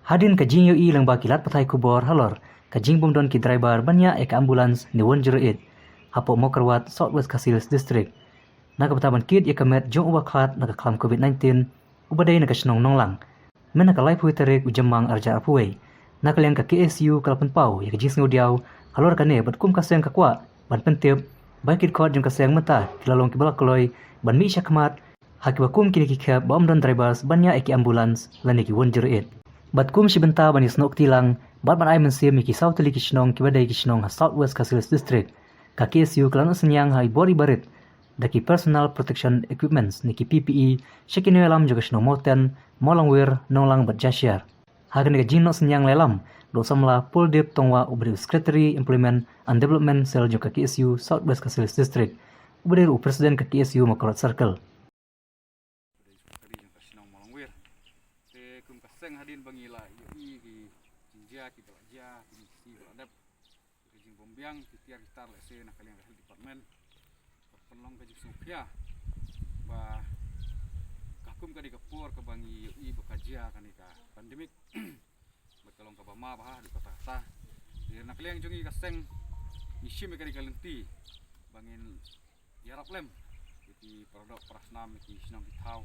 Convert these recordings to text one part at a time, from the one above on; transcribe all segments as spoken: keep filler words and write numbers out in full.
Hadien ka jingïohi lyngba ki lad pathai khubor halor ka jingbym don ki driver ban ïaid ïa ka ambulance ne one zero eight hapoh Mawkyrwat, South West Khasi Hills District, na ka bynta ban kit ïa ka met jong uba khlad na ka khlam covid nineteen uba dei na ka shnong Nonglang, mynta ka laiphew tarik u Jymmang arhajar arphew wei, na ka liang ka K S U ka la pynpaw ïa ka jingsngewdiaw halor kane bad kum ka seng ka kwah ban pyntip ba ki dkhot jong ka seng mynta ki la long kiba la kloi ban mih shakhmat ha kiba kum kine ki khep ba ym don drivers ban ïaid ïa ki ambulance lane ki one zero eight. Bad kum shi bynta ban ïasnoh kti lang bad ban ai mynsiem ïa ki saw tylli ki shnong kiba dei ki shnong ha South West Khasi Hills District, ka K S U ka la noh synñiang ha i bor i barit da ki personal protection equipments ne ki P P E sha ki nongïalam jong ka shnong Mawten, Mawlangwir, Nonglang bad Jashiar. Ha kane ka jingnoh synñiang la ïalam da u samla Puldip Tongwa uba dei u Secretary Employment and Development Cell jong ka K S U South West Khasi Hills District, uba dei ruh u President ka K S U Mawkyrwat Circle. Ka dei ka shnong Mawlangwir. Te kum ka seng hadien ba ngi la ïohi ki jingjia kiba la jia, ki sngi ba la dep, ka jingbymbiang ki tiar ki tar lehse na ka liang ka health department. Ka pynlong ka jingsngewkhia ba ka kum ka dei ka por kaba ngi ïohi ba ka jia kane ka pandemic. Ba ka long kaba ma bha haduh katta katta. Te na ka liang jong ngi ka seng ngi shim ïa ka dei ka lynti ba ngin ïarap lem ïa ki para doh para snam, ïa ki shnong ki thaw,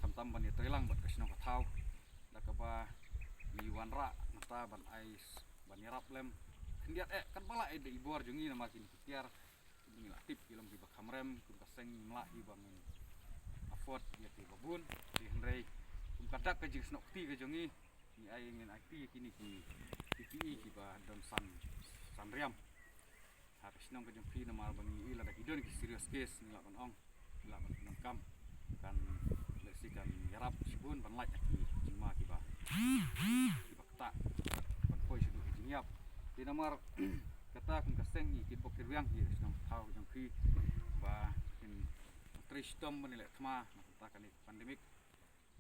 khamtam ban ïatreilang bad ka shnong ka thaw, da kaba ngi wanrah nangta ban ai s-, ban ïarap lem khyndiat eh katba lah eh da i bor jong ngi namar kine ki tiar ba ngi la tip ki long kiba kham rem, kum ka seng ngim lah hi ba ngin afford ïa ki ba bun. Te hynrei kum ka dak ka jingsnoh kti ka jong ngi, ngi ai, ngin aiti ïa kine ki P P E kiba don san, san riam. Ha ka shnong ka jong phi namar ba ngi i lada ki don ki serious case ngi lah ban ong, ngi lah ban pyndonkam. Kan lehse kan ïarap shibun ban lait ïa ki jingma kiba, kiba ktah, ban poi shaduh ka jingïap. Te namar kata kum ka seng ngi kitbok kitrwiang ïa ka shnong ka thaw ka jong phi ba kin trei shitom ban ïaleh thma na kata kane ka pandemic.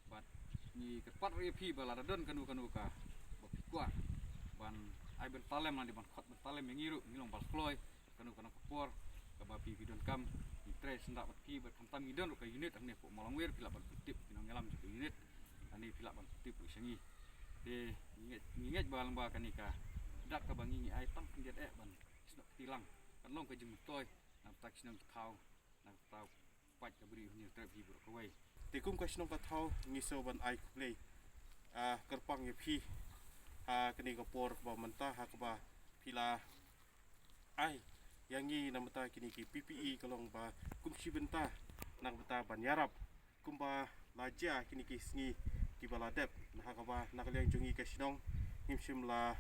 Bad ngi kyrpad ruh ïa phi ba lada don kano kano kaba phi kwah ban ai bynta lem lane ban khot bynta lem ïa ngi ruh, ngi long ba la kloi kano kano ka por kaba phi, phi donkam, ngi trei syndah bad phi. Bad khamtam ngi don ruh ka unit hangne hapoh Mawlangwir, phi lah ban pyntip ki nongïalam jong ka unit hangne, phi lah ban pyntip ruh sha ngi. Te ngi ngeit, ngi ngeit ba lyngba kane ka dak kaba ngi, ngi ai tang khyndiat eh ban snoh kti lang, kan long ka jingmyntoi na ka bynta ki shnong ki thaw, na ka bynta u paid ka bri u hynñiewtrep hi baroh kawei. Te kum ka shnong ka thaw ngi sngew ban ai khublei, ah, kyrpang ïa phi ha kane ka por kaba mynta ha kaba phi la ai ïa ngi na ka bynta kine ki P P E, ka long ba kum shi bynta na ka bynta ban ïarap kumba la jia kine ki sngi kiba la dep, na ha kaba na ka liang jong ngi ka shnong ngim shym la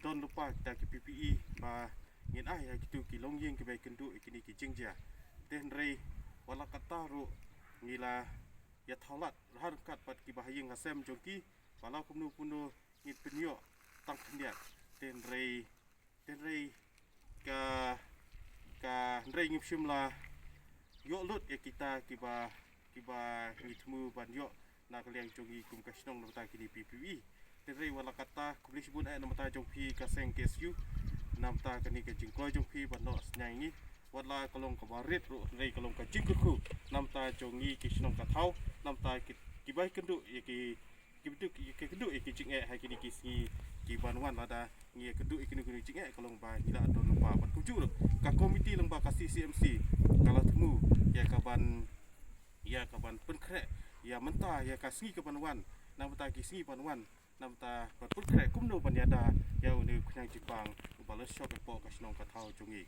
don lypa kita ki P P E ba ngin ai ha kito ki longïing kiba ïakynduh ïa kine ki jingjia. Te hynrei wat la katta ruh ngi la ïathaw lad ryngkat bad kiba ha ïing ha sem jong ki ba la kumno kumno ngin pynïoh tang khyndiat. Te hynrei, te hynrei ka, ka hynrei ngim shym la ïoh lut ïa kita kiba, kiba ngi thmu ban ïoh na ka liang jong ngi kum ka shnong na ka bynta kine P P E. Te hynrei wat la katta khublei shibun eh na ka bynta jong phi ka seng K S U na ka bynta kane ka jingkloi jong phi ban noh synñiang ïa ngi. Wat la ka long kaba rit ruh hynrei ka long ka jingkyrkhu na ka bynta jong ngi ki shnong ka thaw, na ka bynta ki, kiba ïakynduh ïa ki, kiba ïakynduh ïa ki jingeh ha kine ki sngi kiban wan. Lada ngi ïakynduh ïa kino kino jingeh ka long ba ngi la don lypa. Bad kumjuh ruh ka komiti lyngba ka C C M C ka la thmu ïa kaban, ïa kaban pynkhreh ïa mynta ïa ka sngi kaban wan, na ka bynta ki sngi ban wan, na ka bynta ban pynkhreh kumno ban ïada ïa une u khñiang jingpang uba la shoh hapoh ka shnong ka thaw jong ngi.